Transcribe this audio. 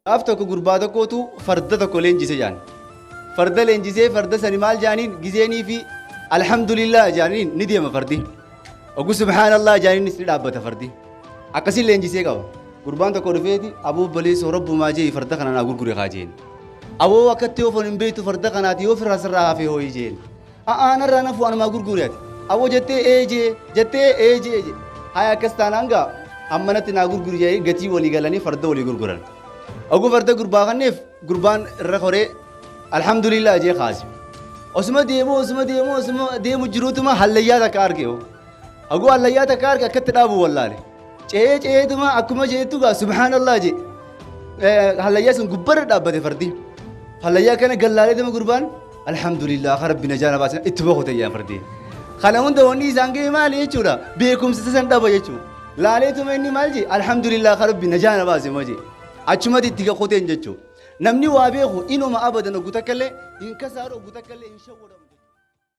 Gaaf tokko gurbaa tokkootu farda tokko leenjise jaan. Farda leenjisee farda sani maal jaaniin gizeenii fi alhamdulillah jaaniin ni deema fardi. Ogu subhaanallah jaaniinis ni dhaabbata fardi. Akkasiin leenjisee qaba. Gurbaan tokko dhufeeti aboo obboleessoo rabbumaa jee farda kana naa gurgure kaa jeen. Aboo akkatti yoo foon hin beektu farda kanaati yoo firraa sirraa hafee hooyi jeen. A'aa narraa nafu anumaa gurgure ati. Aboo jettee ee jee jettee ee jee jee. Haya akkas taanaan gaa hammanatti naa gurguri jedhanii gatii walii galanii farda walii gurguran. Oguu farda gurbaa kanneef gurbaan irra koree alhamdulillah jee kaase. Osuma deemu osuma deemu osuma deemu jiruutuma hallayyaa takka arge. Oguu hallayyaa takka arge akkatti dhaabu wallaale. Ce'ee ce'eetuma akkuma jeettu gaa subhaanallah jee. Hallayyaa sun gubbarra dhaabbate fardi. Hallayyaa kana gallaaleetuma gurbaan alhamdulillah akka rabbi najaa na baase itti boqote jaan fardi. Kana hunda wanni isaan ga'e maali jechuudha beekumsa san dhaba jechuudha. Laaleetuma inni maal jee alhamdulillah akka rabbi najaa na baase moo jee. Achumatti itti qoteen jechuudha. Namni waa beeku inuma abadan oggu takka illee hin kasaaru oggu takka illee hin shawwadamu.